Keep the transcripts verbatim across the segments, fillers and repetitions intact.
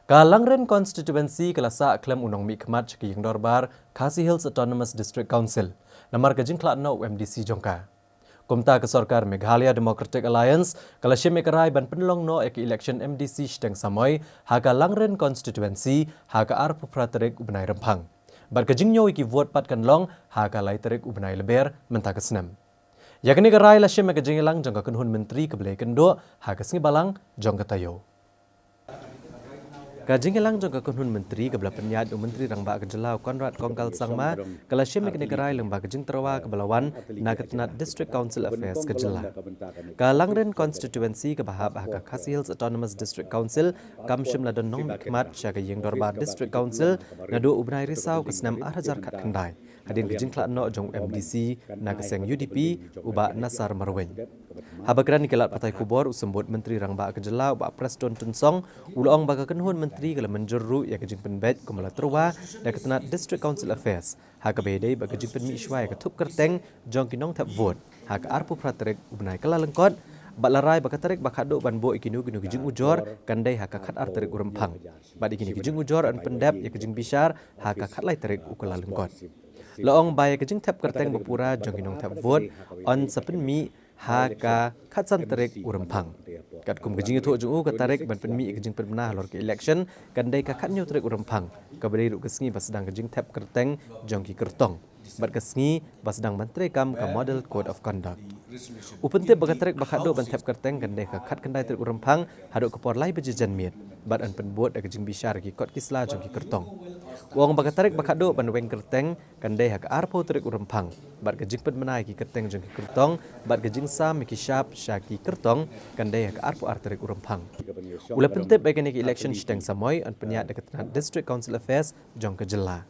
Ka Langrin Constituency ka la sah khlem u nongmihkhmat sha ka Ïing Dorbar Khasi Hills Autonomous District Council namar ka jingkhlad noh u M D C jong ka. Kumta ka sorkar Meghalaya Democratic Alliance ka la shim ïa ka rai ban pynlong noh ïa ka election M D C shiteng samoi ha ka Langrin Constituency ha ka arphew phra tarik u bnai Rymphang. Bad ka jingñiew ïa ki vote pat kan long ha ka lai tarik u bnai Lber mynta ka snem. Ïa kane ka rai la shim ïa ka jingïalang jong ka kynhun myntri kaba la ïakynduh ha ka sngi Balang jong ka taïew. Ka jingïalang jong ka kynhun myntri kaba la pynïaid u Myntri Rangbah ka jylla u Conrad Kongkal Sangma ka la shim ïa kane ka rai lyngba ka jingtyrwa kaba la wan na ka tnat District Council Affairs ka jylla. Ka Langrin Constituency kaba hap ha ka Khasi Hills Autonomous District Council kam shym la don nongmihkhmat sha ka Ïing Dorbar District Council naduh u bnai Risaw ka snem ar hajar khatkhyndai hadien ka jingkhlad noh jong u M D C na ka seng U D P u Bah Nasar Marwein. Haba kren ïa ki lad pathai khubor, u Symbud Myntri Rangbah ka jylla u Bah Prestone Tynsong u la ong ba ka kynhun myntri ka la mynjur ruh ïa ka jingpynbeit kumba la tyrwa da ka tnat District Council Affairs ha kaba ïadei bad ka jingpynmih shuwa ïa ka thup kyrteng jong ki nongthep vote ha ka arphew phra tarik u bnai Kyllalyngkot, bad la rai ba ka tarik ba khadduh ban buh ïa kino kino ki jingujor kan dei ha ka khatar tarik u Rymphang. Bad ïa kine ki jingujor yn pyndep ïa ka jingbishar ha ka khatlai tarik u Kyllalyngkot. La ong ba ïa ka jingthep kyrteng ba pura jong ki nongthep vote yn sa pynmih ha ka khatsan tarik u Rymphang. Katkum ka jingïathuh jong u, ka tarik ban pynmih ïa ka jingpynbna halor ka election kan dei ka khathynñiew tarik u Rymphang, kaba dei ruh ka sngi ba sdang ka jingthep kyrteng jong ki kyrtong bad ka sngi ba sdang ban treikam ka Model Code of Conduct. U pyntip ba ka tarik ba khadduh ban thep kyrteng kan dei ka khatkhyndai tarik u Rymphang haduh ka por lai baje janmiet, bad yn pynbud da ka jingbishar ki kot ki sla jong ki kyrtong. U ong ba ka tarik ba khadduh ban weng kyrteng kan dei ha ka arphew tarik u Rymphang, bad ka jingpynbna ïa ki kyrteng jong ki kyrtong bad ka jingsam ïa ki shap sha ki kyrtong kan dei ha ka arphew ar tarik u Rymphang. U la pyntip ba ïa kane ka election shiteng samoi yn pynïaid da ka tnat District Council Affairs jong ka jylla.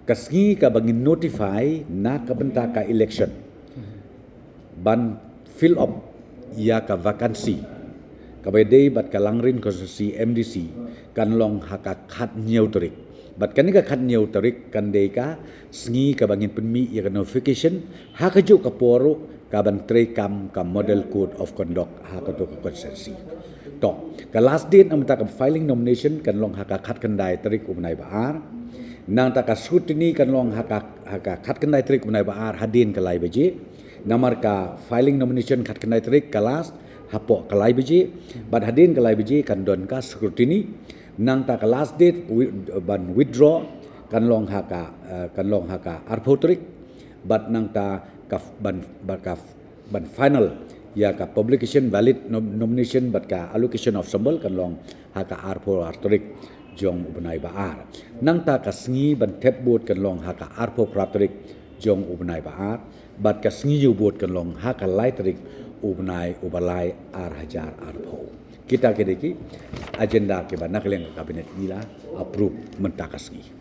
Ka sngi kaba ngin notify na ka bynta ka election ban fill up ïa ka vacancy kaba ïadei bad ka Langrin Constituency M D C kan long ha ka khathynñiew tarik. Bad kane ka khathynñiew tarik kan dei ka sngi kaba ngin pynmih ïa ka notification ha kajuh ka por ruh kaban treikam ka Model Code of Conduct ha kato ka constituency. To, ka last date na ka bynta ka filing nomination kan long ha ka khatkhyndai tarik u bnai ba ar. Nangta ka scrutiny kan long ha ka, ha ka khatkhyndai tarik u bnai ba ar hadien ka lai baje. Namar ka filing nomination khatkhyndai tarik ka last hapoh ka lai baje. Bad hadien ka lai baje kan don ka scrutiny. Nangta ka last date wi-, ban withdraw kan long ha ka, eh, kan long ha ka arphew tarik. Bad nangta ka f-, ban, bad ka f-, ban final ïa ka publication valid nom-, nomination bad ka allocation of symbol kan long ha ka arphew ar tarik jong u bnai ba ar. Nangta ka sngi ban thep vote kan long ha ka arphew phra tarik jong u bnai ba ar, bad ka sngi ïoh vote kan long ha ka lai tarik u bnai u ba lai ar hajar arphew. Kita ki dei ki agenda kiba na ka liang ka cabinet ngi la approve mynta ka sngi.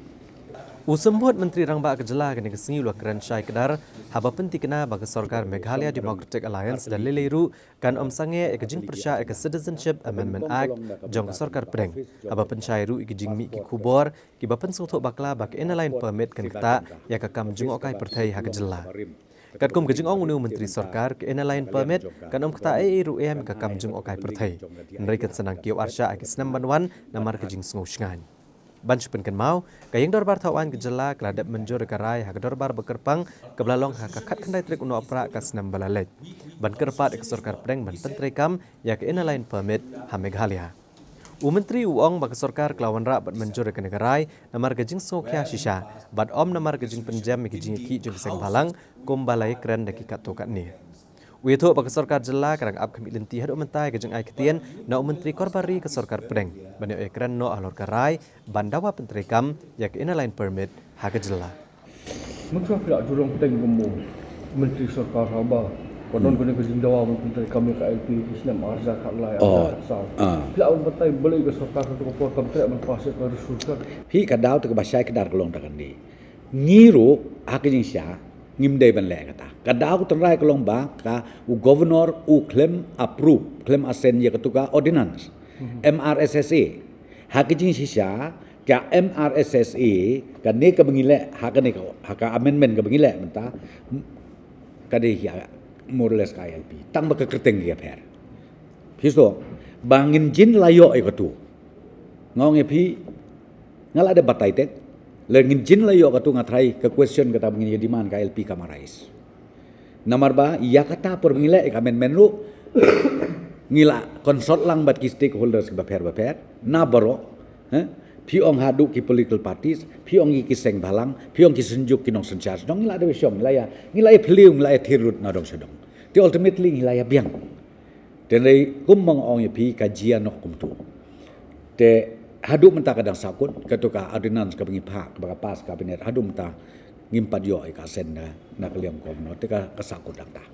U Symbud Myntri Rangbah ka jylla kane ka sngi u la kren shai kdar haba pyntikna ba ka sorkar Meghalaya Democratic Alliance da lei lei ruh kan ym sangeh ïa ka jingpyrshah ïa ka Citizenship Amendment Act jong ka sorkar pdeng, haba pynshai ruh ïa ka jingmih ki khubor kiba pynsngewthuh bakla ba ka Inner Line Permit kan ktah ïa ka kam jngohkai pyrthei ha ka jylla. Katkum ka jingong une u Myntri Sorkar, ka Inner Line Permit kan ym ktah ei ei ruh ïa ka kam jngohkai pyrthei, hynrei kan sa nang kiew arshah ha ki snem ban wan namar ka jingsngew shngaiñ. Ban shu pynkynmaw, ka Ïing Dorbar Thaw Aiñ ka jylla ka la dep mynjur ïa ka rai ha ka dorbar ba kyrpang kaba la long ha ka khatkhyndai tarik u Nohprah ka snem ba la leit, ban kyrpad ïa ka sorkar pdeng ban pyntreikam ïa ka Inner Line Permit ha Meghalaya. U Myntri u ong ba ka sorkar ka la wanrah bad mynjur ïa kane ka rai namar ka jingsngewkhia shisha bad ym namar ka jingpynjem ïa ka jingïakhih jong ka seng bhalang kumba la ïakren da ki katto katne. U ïathuh ba ka sorkar jylla ka dang ap khmih lynti haduh mynta ïa ka jingai ktien na u Myntri Korbari ka sorkar pdeng ban ïoh ïakren noh halor ka rai ban dawa pyntreikam ïa ka Inner Line Permit ha ka jylla. Mynta phi la ju long pdeng kum u Myntri Sorkar haba ka don kane ka jingdawa ban pyntreikam ïa ka I P ki snem ar hajar khatlai, ar hajar khatsaw. Phi la wan batai balei ka sorkar ka tu ka por kam treh ban pass ïa ka resolution. Phi, ka daw te kaba shai kdar ka long ta kane. Ngi ruh ha ka jingshisha ngim dei ban leh kata. Ka daw ka tynrai ka long ba ka u governor u khlem approve, khlem assent ïa katu ka ordinance. M R S S A. Ha ka jingshisha ka M R S S A, kane kaba ngi leh ha kane ka, ha ka amendment kaba ngi leh mynta, ka dei hi more or less ka I L P. Tang ba ka kyrteng ka pher. Phi sngew ba ngin jin la ïoh ïa katu. Nga ong ïa phi, nga la dep batai te. Lada ngin jin la ïoh katu nga tharai ka question kata ba ngin ïa demand ka L P kam arise. Namar ba ïa kata por ba ngi leh ïa ka amendment ruh, ngi la consult lang bad ki stakeholders bapher bapher na baroh. Phi ong haduh ki political parties, phi ong ki seng bhalang, phi ong ki synjuk ki nongsynshar shnong, ngi la dep shong, ngi la ïa, ngi la ïa phylliew, ngi la ïa thir lut na dong sha dong. Te ultimately ngi la ïa biang. Te hynrei kum ba nga ong ïa phi, ka jia noh kumtu. Te haduh mynta ka dang sahkut, katu ka ordinance kaba ngi phah, kaba ka pass cabinet, haduh mynta ngim pat ïoh ïa ka assent na, na ka liang Governor, te ka, ka sahkut dang ta.